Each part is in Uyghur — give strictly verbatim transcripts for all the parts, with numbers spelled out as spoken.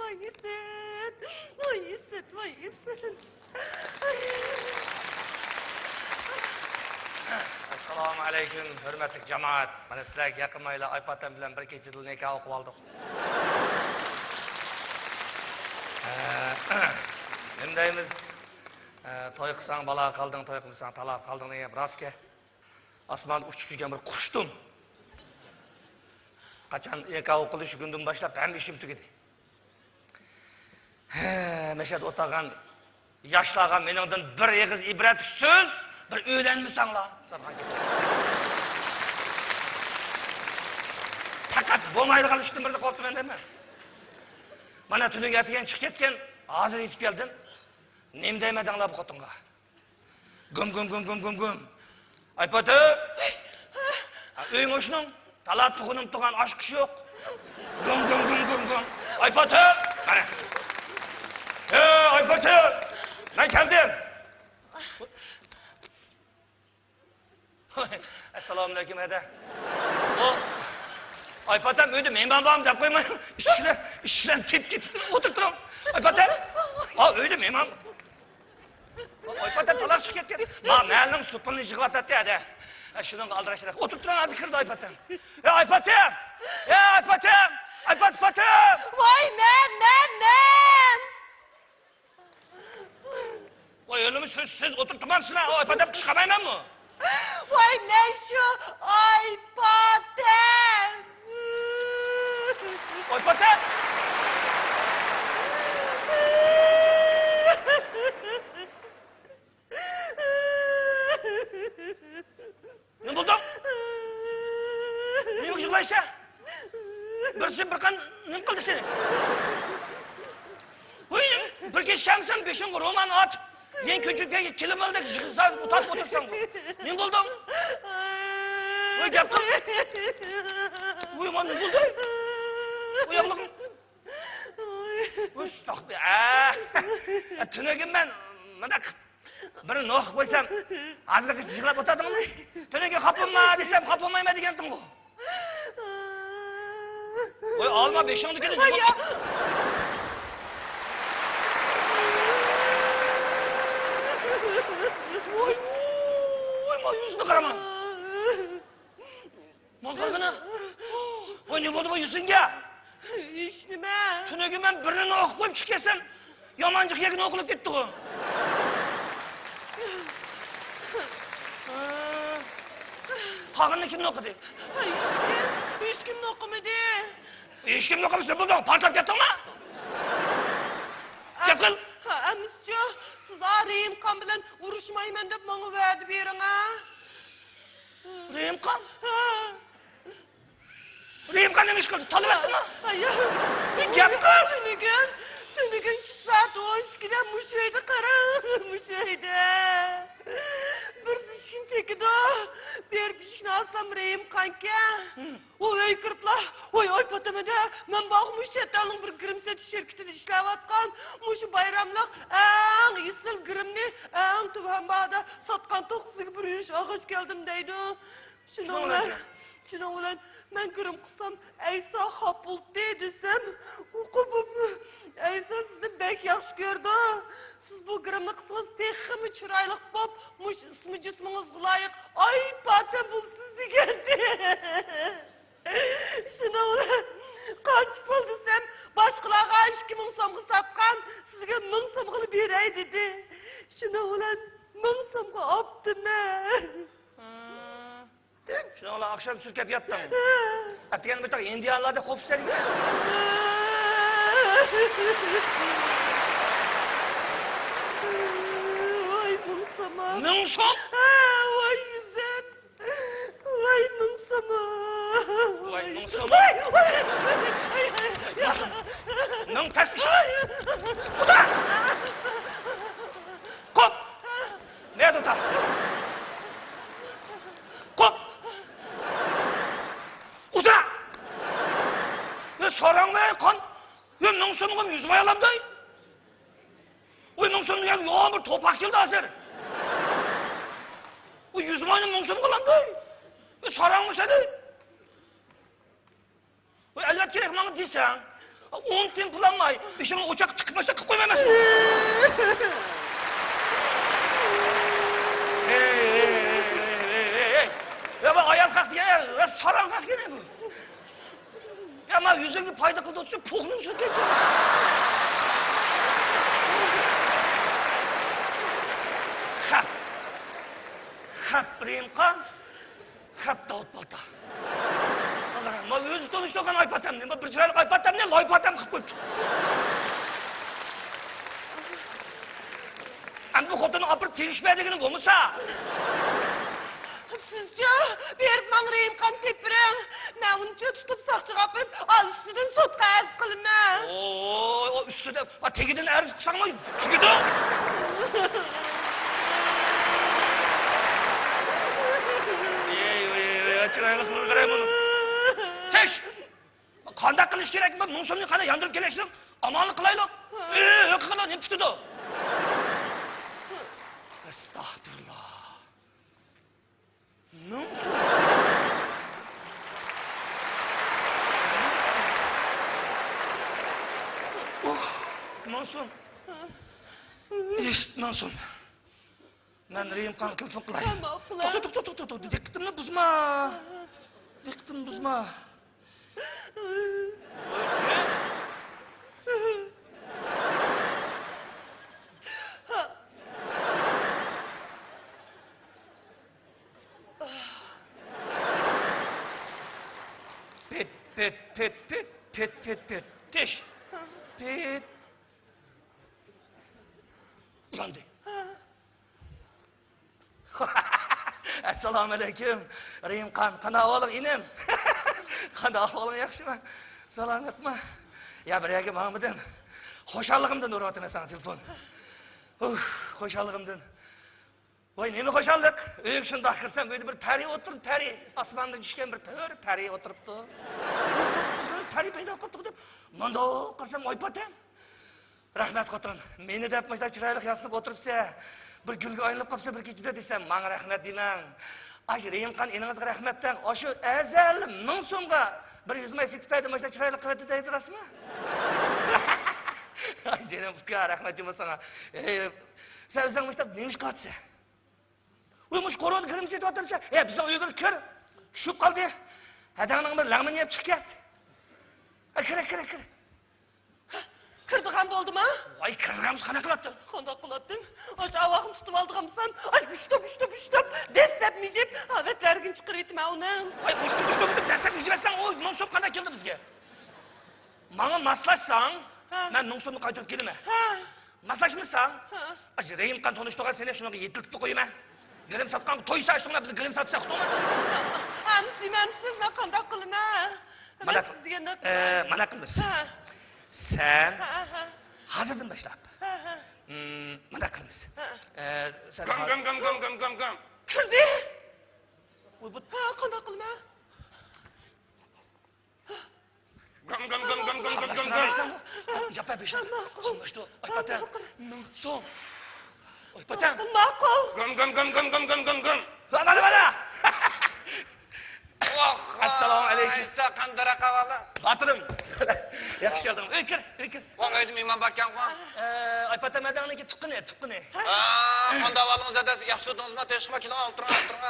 ئىسىت، ۋاي ئىسىت، ۋاي ئىسىت. ئەسسالامۇ ئەلەيكۇم، ھۆرمەتلىك جامائەت. مانا سىلەرگە يېقىنمايلا ئايپاتەم بىلەن بىر كېچىدىلا نىكاھ ئوقۇۋالدۇق. ئە، نېمە دەيمىز؟ ئە، توي قىلساڭ بالا قالدىڭ، توي قىلمىساڭ تالا قالدىڭ دېگەن گەپ راست ئىكەن. ئاسماندا ئۇچۇپ يۈرگەن بىر قۇشتۇم. قاچان نىكاھ ئوقۇلدى، شۇ كۈندىن باشلاپ ھەممە ئىشىم تۈگىدى. ھە، مەشەدە ئولتۇرغان ياشلارغا مېنىڭدىن بىر ئېغىز ئىبرەت سۆز، بىر ئۆيلەنمىسەڭلار. پەقەت بولمايدىغان ئىشتىن بىرنى قورقتۇم ئەمدى مەن. مانا تۈنۈگۈن ئەتىگەن چىقىپ كەتكەن، ھازىر يېتىپ كەلدىم. نېمە دەيمەن دەڭلار بۇ خوتۇنغا؟ گۇم، گۇم، گۇم، گۇم، گۇم، گۇم. ئايپاتەم! ئۆيۈڭ ئوشنۇڭ؟ تالا تۇغۇنۇم تۇغان ئاشقۇش يوق. گۇم، گۇم، گۇم، گۇم، گۇم. ئايپاتەم! قارا. ھە، ئايپاتەم! مەن كەلدىم. ئەسسالامۇئەلەيكۇم، ھەدە. ئو، ئايپاتەم، ئۆيدە مېھمان بارمۇ دەپ قويماي، ئىشلەپ، ئىشلەپ، تېپ، تېپ، ئولتۇرۇپ تۇرۇڭ. ئايپاتەم! ھا، ئۆيدە مېھمان. ئايپاتەم تالاق چىقىپ كەتكەن. ما، مەھەللىنىڭ سوپۇنىنى يىغىۋاتاتتى ھەدە. ئە، شۇنىڭغا ئالدىراش. ئولتۇرۇپ تۇرۇڭ، ھازىر كىرىدۇ ئايپاتەم. ئە، ئايپاتەم! ئە، ئايپاتەم! ئايپات، پاتەم! ۋاي، مەن، مەن، مەن! ۋاي، ئۆلىمۇ سىز، سىز ئولتۇرۇپ تۇرمامسىلەر؟ ئايپاتەم چىقارمايمەنمۇ؟ ۋاي، مەن شۇ ئايپاتەم! ئايپاتەم! نېمە بولدۇڭ؟ نېمىگە يىغلايسەن؟ بىرسى بىر قان نېمە قىلدى سېنى؟ ۋۇي، بىر كېچە چامسان بېشىڭغا رومال ئاتىپ، يەنە كۆچۈپ كەلگەن كىلىم ئالدەك يىغلىساڭ، تارتىپ ئولتۇرساڭغۇ. نېمە بولدۇڭ؟ ۋۇي، گەپ قىل. ۋۇي، مانا نېمە بولدى؟ ئۇياقلىقىڭ. ئۇستاق بى، ئە. تۈنۈگۈن مەن مۇنداق بىر نوقۇپ قويسام، ھازىرغىچە يىغلاپ ئولتۇردۇڭمۇ؟ تۈنۈگۈن خاپا بولما دېسەم، خاپا بولمايمەن دېگەنتىڭغۇ. ۋاي، ئالما بېشىڭدىكىنى. ۋاي، يا. ۋاي، ۋاي، مانا يۈزىنى قارا مانا. ماڭا قارىغىنا. ۋاي، نېمە بولدى بۇ يۈزۈڭگە؟ ھېچنېمە. تۈنۈگۈن مەن بىرنى نوقۇپ قويۇپ چىقىپ كەتسەم، يامان جىق يەرگە نوقۇلۇپ كەتتىغۇ. قالغىنىنى كىم نوقۇدى؟ ھېچكىم، ھېچكىم نوقۇمىدى. ھېچكىم نوقۇمىسا بولدۇڭ، پارتلاپ كەتتىڭما؟ گەپ قىل. ھە، ئەمىسىچۇ، سىز ئا رېھىمخان بىلەن ئۇرۇشمايمەن دەپ ماڭا ۋەدە بېرىڭ، ھە؟ رېھىمخان؟ ھە. رېھىمخان نېمە ئىش قىلدى؟ تالىۋەتتىمۇ؟ ئايا. گەپ قىل. تۈنۈگۈن، تۈنۈگۈن چۈش سائەت ئون ئىككىدە مۇشۇ ئۆيدە قاراڭ، مۇشۇ ئۆيدە. بىرسى ئىشىكنى چېكىدۇ. بېرىپ ئىشىكنى ئاچسام رېھىمخانكەن. ھىم. ئۇ ئۆيگە كىرىپلا، ۋاي، ئايپاتەم ھەدە، مەن بارغۇ مۇشۇ چەت ئەلنىڭ بىر گىرىم سېتىش شىركىتىدە ئىشلەۋاتقان، مۇشۇ بايراملىق ئەڭ ئېسىل گىرىمنى ئەڭ تۆۋەن باھادا ساتقان توختىسىگە بىر يۈرۈش ئالغاچ كەلدىم دەيدۇ. شۇنىڭ بىلەن، شۇنىڭ بىلەن مەن گىرىم قىلسام، ئەيسا خاپا بولدى دېسەم، ئۇ قوپۇپ، ئەيسا سىزنى بەك ياخشى كۆرىدۇ. سىز بۇ گىرىمنى قىلسىڭىز تېخىمۇ چىرايلىق بولۇپ، مۇشۇ ئىسمى جىسمىڭىزغا لايىق ئايپاتەم بولىسىز دېگەنتى. شۇنىڭ بىلەن قانچە پۇل دېسەم، باشقىلارغا ئىككى مىڭ سومغا ساتقان، سىزگە مىڭ سومغىلا بېرەي دېدى. شۇنىڭ بىلەن مىڭ سومغا ئاپتىمەن. ھىم. شۇنىڭ بىلەن ئاخشام سۈركەپ ياتتىڭ. ئەتىگەن بىر تاق ھىندىيانلاردەك قوپۇپ سەن. ۋاي مىڭ سوم. مىڭ سوم؟ ھە، ۋاي يۈزۈم. ۋاي مىڭ سوم. ۋاي مىڭ سوم. ۋاي، ۋاي، ۋاي، ۋاي. مىڭ تەس ئىش. ئۇدا! قوپ! نەدە ئۇدا؟ قوپ! ئۇدا! ۋە ساراڭ ۋە قان! ۋە مىڭ سومغا يۈز ماي ئالامداي؟ ۋە مىڭ سوم دېگەن يوغان بىر توپاق كېلىدۇ ھازىر. ۋە يۈز ماينى مىڭ سومغا ئالامداي؟ ۋە ساراڭمۇ سەدى؟ ۋە ئەلۋەتتە كېرەك ماڭا دېسەڭ، ئون تىيىن پۇلام بار. بېشىڭنى ئوچاققا تىقىپ ماشىنا قىلىپ قويمايمەنمۇ؟ ھەي، ھەي، ھەي، ھەي، ھەي. يا، بۇ ئايال خەق دېگەن، يا، ساراڭ خەق دېگەن بۇ. يا، ما يۈزۈمگە پايدا قىلدى ئوتسا، پوخنىڭ سۆكەيتى. خەپ. خەپ، رېيىمقان. خەپ داۋۇت بالتا. ما ئۆزى تونۇشتۇرغان ئايپاتەمنى، ما بىر چىرايلىق ئايپاتەمنى لايپاتەم قىلىپ قويۇپتۇ. ئەمدى بۇ خوتۇننى ئاپىرىپ تېگىشمە دېگىنى بولمىسا. سىزچۇ؟ بېرىپ ماڭا رېيىمقان تېپىپ بېرىڭ. مەن ئۇنى تۇتۇپ ساقچىغا ئاپىرىپ، ئالىشىدىن سوتقا ئەرز قىلىمەن. ئوي، ئۇ ئۈستىدە، ئا، تېگىدىن ئەرز قىلساڭمۇ تېگىدۇ. ۋاي، ۋاي، ۋاي، چىرايلىق قىلغىرە بۇنى. تىش! قانداق قىلىش كېرەك؟ بۇ مىڭ سومنى قانداق ياندۇرۇپ كېلىشنىڭ ئامالىنى قىلايلۇق. ئى، ھۆكۈم قىلىڭ، نېمە پۈتىدۇ؟ ئەستەغپىرۇللا. مىڭ سوم. ئۇھ، مىڭ سوم. ئىشت، مىڭ سوم. مەن رېيىمقانغا تېلېفون قىلاي. ماقۇل. توختا، توختا، توختا، توختا، توختا. دىققىتىمنى بۇزما. دىققىتىمنى بۇزما. پىت، پىت، پىت، پىت، پىت، پىت، پىت. تىش. پىت. ئۇلاندى. ئەسسالامۇئەلەيكۇم، رېيىمقان. قانداق ئەھۋالىڭ، ئىنىم؟ قانداق ئەھۋالىڭ، ياخشىمۇ؟ سالامەتمۇ؟ يا، بىر يەرگە ماڭمىدىم. خۇشاللىقىمدىن ئۇرۇۋاتىمەن ساڭا تېلېفون. ئۇھ، خۇشاللىقىمدىن. ۋاي، نېمە خۇشاللىق! ئۆيگە شۇنداق كىرسەم، ئۆيدە بىر پەرى ئولتۇرىدۇ، پەرى. ئاسماندىن چۈشكەن بىر تۆرە پەرى ئولتۇرۇپتۇ. پەرى پەيدا قىپتۇ دەپ، مۇنداق قارىسام، ئايپاتەم. رەھمەت، خوتۇن. مېنى دەپ مۇشۇنداق چىرايلىق ياسىنىپ ئولتۇرۇپسە، بىر گۈلگە ئايلىنىپ قاپسە بىر كېچىدە دېسەم، ماڭا رەھمەت دېمەڭ. ئاشۇ رېيىمقان ئىنىڭىزغا رەھمەت دەڭ. ئاشۇ ئەزەل مىڭ سومغا بىر يۈز ماي سېتىپ بەردى، مۇشۇنداق چىرايلىق قىلىۋەتتى دەيدۇ، راستمۇ؟ ئاي جېنىم ئۇكا، رەھمەت جۇمۇ ساڭا. ئەي، سەن ئۆزۈڭ مۇشۇنداق نېمە ئىش قىلىۋاتىسەن؟ ۋاي، مۇشۇ كورونا گىرىمنى سېتىۋاتامسەن؟ ھە، بىزنىڭ ئۆيگە كىر. چۈشۈپ قالدى. ھەدەڭنىڭ بىر لەڭمىنى يەپ چىقىپ كەت. ھە، كىر، كىر، كىر. كىرىدىغان بولدىما؟ ۋاي، كىرىدىغان بولسا قانداق قىلاتتىڭ؟ قانداق قىلاتتىم؟ ئاشۇ ئاۋاقنى تۇتۇپ ئالىدىغان بولسام، ئاشۇ بۇشتۇپ، بۇشتۇپ، بۇشتۇپ، دەسسەپ مىجىپ، ئاۋەت بەرگىنى چىقىرىۋېتىمەن ئۇنىڭ. ۋاي، بۇشتۇپ، بۇشتۇپ، بۇشتۇپ، دەسسەپ مىجىۋەتسەڭ، ئۇ مىڭ سوم قانداق كېلىدۇ بىزگە؟ ماڭا ماسلاشساڭ، ھە. مەن مىڭ سومنى قايتۇرۇپ كېلىمەن. ھە. ماسلاشمىساڭ، ھە. ئاشۇ رېيىمقان تونۇشتۇرغان سېنى شۇنىڭغا يېتىلتىپ قويىمەن. گىرىم ساتقانغا تويسا، شۇڭا بىز گىرىم ساتساق، توڭا. ئەمىسە دېمەمسىز، مەن قانداق قىلىمەن؟ مانا، مەن سىز دېگەندەك ئە، قىلىمەن. مانا قىلىمىز. ھە. سەن ھە، ھە. ھازىردىن باشلاپ. ھە، ھە. مم، مانا قىلىمىز. ھە. ئە، سەن گام، ھازىر گام، گام، گام، گام، گام، گام. كىردى. ۋاي، بۇ ھە، قانداق قىلىمەن؟ گام، گام، گام، گام، گام، گام، گام، گام. ياپا بېشىڭ. ماقۇل. سوملاشتۇ. ئاي پاتەم. ماقۇل. مىڭ سوم. ئاي پاتەم. ماقۇل. گام، گام، گام، گام، گام، گام، گام، گام. لا، مانا، مانا. ئوخ، ئەسسالامۇ ئەلەيكۇم. ئايسا قاندىراق ئەھۋالىڭ؟ باتۇرۇم. ياخشى كەلدىڭ. ئۆيگە كىر، ئۆيگە كىر. ۋاڭ ئۆيدە مېھمان باركەنغۇ. ئە، ئاي پاتەم ھەدەڭنىڭكى تۇغقىنى، تۇغقىنى. ھە؟ ئا، قانداق ئەھۋالىڭىز ھەدە؟ ياخشى تۇردىڭىزمۇ؟ تىنچلىقمۇ؟ كېلىڭ، ئولتۇرۇڭ، ئولتۇرۇڭ،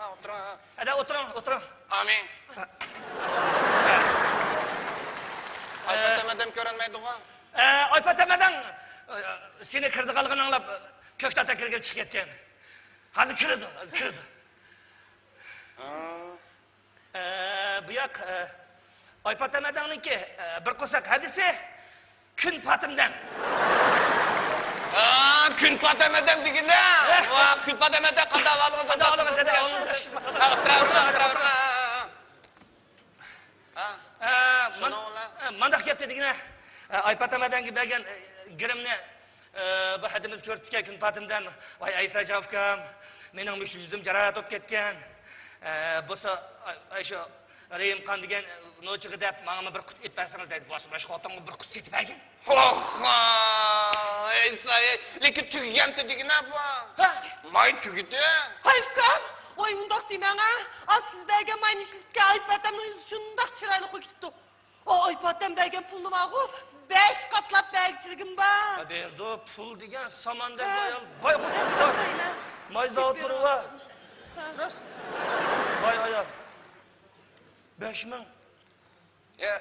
ئولتۇرۇڭ. ھەدە ئولتۇرۇڭ، ئولتۇرۇڭ. ئامىن. ئايپاتەم ھەدەم كۆرۈنمەيدىغۇ؟ ئە، ئايپاتەم ھەدەڭ، ئە، سېنى كىرىدىغانلىقىنى ئاڭلاپ، كۆكتاتقا كىرگىلى چىقىپ كەتكەن. ھازىر كىرىدۇ، ھازىر كىرىدۇ. ھا. ئە، بۇ ياق، ئە، ئايپاتەم ھەدەڭنىڭكى، ئە، بىر قورساق ھەدىسى. كۈن پاتىمدەم. ھا، كۈن پاتەم ھەدەم دېگىنە. ۋا، كۈن پاتەم ھەدەم، قانداق ئەھۋالىڭىز؟ قانداق ئەھۋالىڭىز؟ ياخشىمۇ؟ ھا، ئولتۇرۇڭ، ئولتۇرۇڭ، ئولتۇرۇڭ. ھا. ئە، شۇنىڭ بىلەن، ئە، مانداق گەپتە دېگىنە. ئە، ئايپاتەم ھەدەمگە بەرگەن، ئە، گىرىمنى، ئە، بۇ ھەدىمىز كۆرۈپتىكەن كۈن پاتىمدەم. ۋاي، ئەيساجان ئۇكام، مېنىڭ مۇشۇ يۈزۈم جاراھەت بولۇپ كەتكەن. ئە، بولسا، ئاي، ئاي، شۇ رېيىمقان دېگەن نوچىغا دەپ، ماڭىمۇ بىر قۇت ئېلىپ بەرسىڭىز دەيدۇ. بولسا، مانا شۇ خوتۇنغا بىر قۇت سېتىپ بەرگىن. ھوخا! ئەيسا، لېكىن تۈگىگەنتى دېگىنە بۇ. ھە؟ ماي تۈگىدى. ھاي ئۇكام، ۋاي ئۇنداق دېمەڭ ھە. ئا، سىز بەرگەن ماينى ئىشلىتىپ كەل، ئايپاتەمنىڭ يۈزى شۇنداق چىرايلىق بولۇپ كېتىپتۇ. ئاي پاتەم بەرگەن پۇلنى بارغۇ، بەش قاتلاپ بەرگۈچىلىكىم بار. بەردى، پۇل دېگەن ساماندەك ھە. ئايال. باي قوشۇپ. ماي زاۋۇتلىرى بار. ھە. راست. باي ئايال. بەش مىڭ. يا،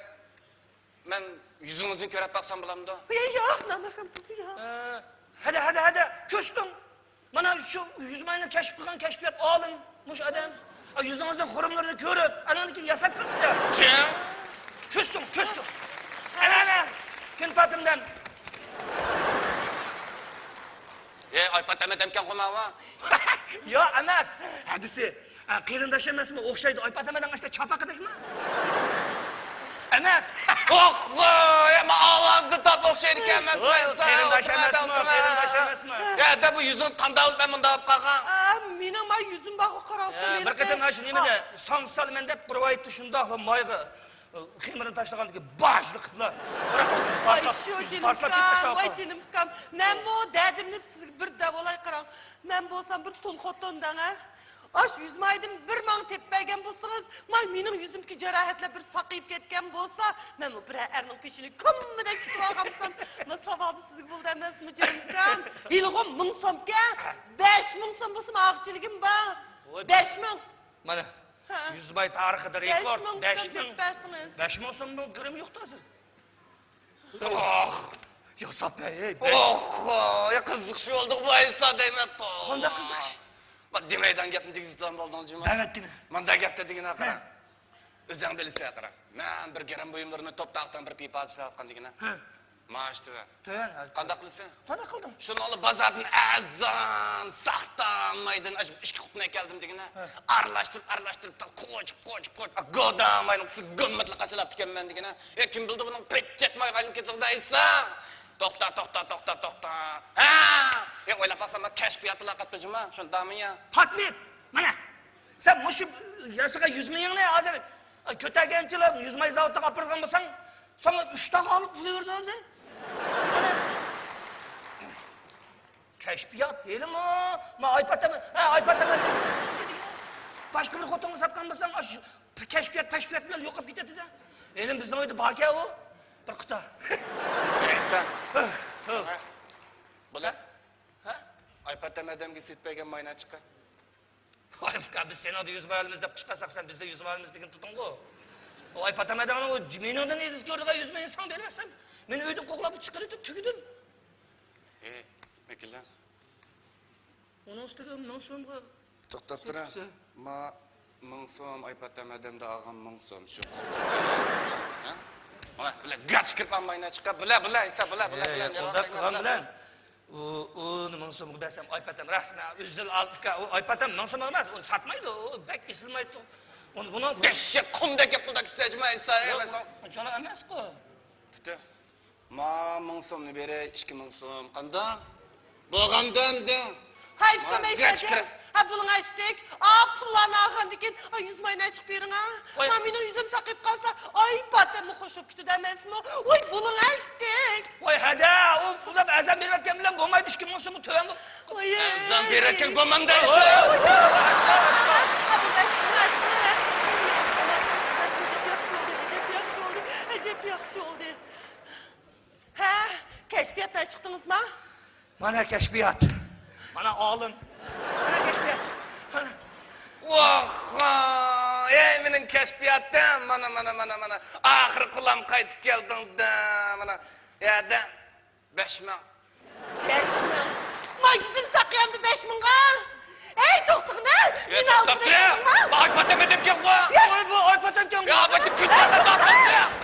مەن يۈزىڭىزنى كۆرۈپ باقسام بولامدۇ؟ يا، ياق، نامەھرەم قىز، ياق. ئە، ھەدە، ھەدە، ھەدە، كۆستۈڭ. مانا شۇ يۈز ماينى كەشىپ قىلغان كەشپىيات ئالىم، مۇشۇ ئادەم. ئا، يۈزىڭىزنىڭ خۇرۇملىرىنى كۆرۈپ، ئانىڭدىن كېيىن ياساپ بېرىپتۇ. كۆستۈڭ، كۆستۈڭ. ئەنە، ئەنە، كۈن پاتىمدىن. ئەي، ئاي پاتەم ئادەمكەنغۇ ماۋۇ. يا ئەمەس، ھەدىسى. ئە، قېرىنداش ئەمەسمۇ؟ ئوخشايدۇ. ئاي پاتەم ئادەم ئاشتا چاپاقىدەكمۇ؟ ئەمەس. ئوخ، ئەمما ئاۋازدا تاپ ئوخشايدىكەن ئەمەس. ۋاي، قېرىنداش ئەمەسمۇ؟ قېرىنداش ئەمەسمۇ؟ يا، دە بۇ يۈزۈڭ قانداق بولۇپ مەن مۇنداق بولۇپ قالغان؟ ئا، مېنىڭ ما يۈزۈم بارغۇ قاراۋاتسام. ئە، بىر قېتىم ئاشۇ نېمىدە ساڭزا سالىمەن دەپ رىۋايەتتە شۇنداقلا مايغا خېمىرنى تاشلىغاندىكىن باجلىق قىپلا. ۋاي شۇ جېنىم ئۇكام، ۋاي جېنىم ئۇكام. مەنمۇ دەردىمنى سىزگە بىر دەۋالاي قاراڭ. مەن بولسام بىر تۇل خوتۇن دەڭ ھە. ئاش يۈز مايدىن بىر ماڭ تېپىپ بەرگەن بولسىڭىز، ماي مېنىڭ يۈزۈمدىكى جاراھەتلەر بىر ساقىيىپ كەتكەن بولسا، مەنمۇ بىرەر ئەرنىڭ پېشىنى كۈممىدەك تۇتۇپ ئالغان بولسام، ما ساۋابى سىزگە بولدى ئەمەسمۇ جېنىم ئۇكام؟ ھېلىغۇ مىڭ سومكەن، بەش مىڭ سوم بولسىمۇ ئاغىچىلىكىم بار. ۋاي. بەش مىڭ. مانا. ھە. يۈز ماي تارىخىدا رېكورد. بەش مىڭ سوم دەپ بەرسىڭىز. بەش مىڭ سومدىن كىرىم يوقتا ھازىر. ئوھ! ياساپ بەر، ھەي، بەر. ئوھ! يا قىزىقىش بولدى بۇ ئەيسا دەيمەن. قانداق قىزىقىش؟ ما دېمەيدىغان گەپنى دېگۈزىدىغان بولدۇڭ جۇما. ئەۋەتتىمەن. مۇنداق گەپتە دېگىنە قارا. ھە. ئۆزۈڭ بىلىسەن قارا. مەن بىر گىرىم بۇيۇملىرىنى توپ تاقىتىڭ بىر پىپا سېتىۋاتقان دېگىنە. ھە. مائاش تۆۋەن. تۆۋەن ھازىر. قانداق قىلىسەن؟ قانداق قىلدىڭ؟ شۇنىڭلا بازاردىن ئەرزان، ساختا مايدىن ئاشۇ ئىككى قۇتنى ئەكەلدىم دېگىنە. ھە. ئارىلاشتۇرۇپ، ئارىلاشتۇرۇپ، قوچۇپ، قوچۇپ، قوچۇپ، گودا ماينىڭ ئۈستىگە گۈممىتلا قاچىلاپ تىكەنمەن دېگىنە. ئە، كىم بىلدى بۇنىڭ پېچەت مايغا ئايلىنىپ كېتىدىغىنى ئەيسا. توختا، توختا، توختا، توختا. ھە! ئە، ئويلاپ باقسام، كەشپىياتلا قاتنىشىما، شۇنداقمۇ يا؟ پاتنىپ! مانا! سەن مۇشۇ ياسىغان يۈز مىڭىڭنى ھازىر كۆتەرگەنچىلا يۈز ماي زاۋۇتىغا ئاپىرىدىغان بولساڭ، ساڭا ئۈچ تاغا ئالىپ بېرىدۇ ھازىر. كەشپىيات، ھېلىمۇ، ما ئايپاتەم، ھە، ئايپاتەم. باشقا بىر خوتۇنغا ساتقان بولساڭ، ئاشۇ كەشپىيات، پەشپىيات بىلەن يوقاپ كېتەتتى-دە. ھېلىمۇ بىزنىڭ ئۆيدە باركەن ئۇ، بىر قۇتا. بۇلار ھە؟ ئايپاتەم ئادەمگە سېتىپ بەرگەن ماينى چىقار. ۋاي ئۇكا، بىز سېنىڭدە يۈز ماي ئالىمىز دەپ قىچقارساق، سەن بىزدە يۈز ماي ئالىمىز دېگىنى تۇتتۇڭغۇ. ۋاي پاتەم ئادەمنىڭ ئۇ مېنىڭدىن ئېزىز كۆرىدىغان يۈز ماينى ساڭا بېرىۋەتسەم، مېنى ئۆيدىن قوغلاپ چىقىرىۋېتىپ تۈگىدىم. ئى، ۋەكىللەر. ئۇنىڭ ئۈستىگە مىڭ سومغا توختاپ تۇرە. سېتىپسەن. ما مىڭ سوم، ئايپاتەم ئادەمدە ئالغان مىڭ سوم شۇ. ھە؟ مانا بىلە گاچ كىرىپ ئالماينا چىقا. بىلە، بىلە، ئېيسا، بىلە، بىلە، ئە، بىلە، قولداش قىلغان بىلە. ئۇ، ئۇنى مىڭ سومغا بەرسەم، ئايپاتەم راست، مەن ئۆزىدىن ئالدىكا، ئۇ ئايپاتەم مىڭ سوم ئەمەس، ئۇنى ساتمايدۇ، ئۇ بەك ئېسىلمايدۇ. ئۇنى، بۇنىڭ دەھشەت قۇمدەك گەپ قىلدى، كۈچەجمە ئېيسا، يوق، ئەمەس ئۇ. ئۇنچىلا ئەمەسقۇ. پۈتۈ. ما مىڭ سومنى بېرەي، ئىككى مىڭ سوم. قانداق؟ بولغاندا ئەمدى. ھەي، ما سۆمەي گەچ سەجە. كىرىپ. ھە، بۇلۇڭ ئەشتەك. ئا، پۇللارنى ئالغاندىن كېيىن، ئا، يۈز ماينى ئېچىپ بېرىڭ، ھە. قوي. ما مېنىڭ يۈزۈم ساقىيىپ قالسا، ئاي، پاتەممۇ خوش بولۇپ كېتىدۇ ئەمەسمۇ؟ ۋاي، بۇلۇڭ ئەشتەك. ۋاي، ھەدە، ئۇ پۇللار ئەرزان بېرىۋەتكەن بىلەن بولمايدۇ، ئىككى مىڭ سوممۇ تۆۋەن بۇ. ۋاي، ئەرزان بېرىۋەتكەن بولمامدا. ۋاي، ۋاي، ۋاي. ئەجەب ياخشى بولدى، ئەجەب ياخشى بولدى. ھە، كەشپىياتتىن چىقتىڭىزما؟ مانا كەشپىيات. مانا ئالىم. مانا كەشپىيات. قارا. ۋاھ، ۋاھ. ئەي، مېنىڭ كەشپىياتىم. مانا، مانا، مانا، مانا. ئاخىرى قۇلام قايتىپ كەلدىڭ-دە. مانا. يەدە. بەش مىڭ. بەش مىڭ. ما يۈزۈم ساقىيامدۇ بەش مىڭغا؟ ئەي، توختىغىنە. يا، مېنى توختاپ تۇرە. ئالدىرىۋەتمەڭ. ئايپاتەم ئادەمكەنغۇ. يا. ۋاي، بۇ ئايپاتەمكەنغۇ. يا، بۇ كۈلكە.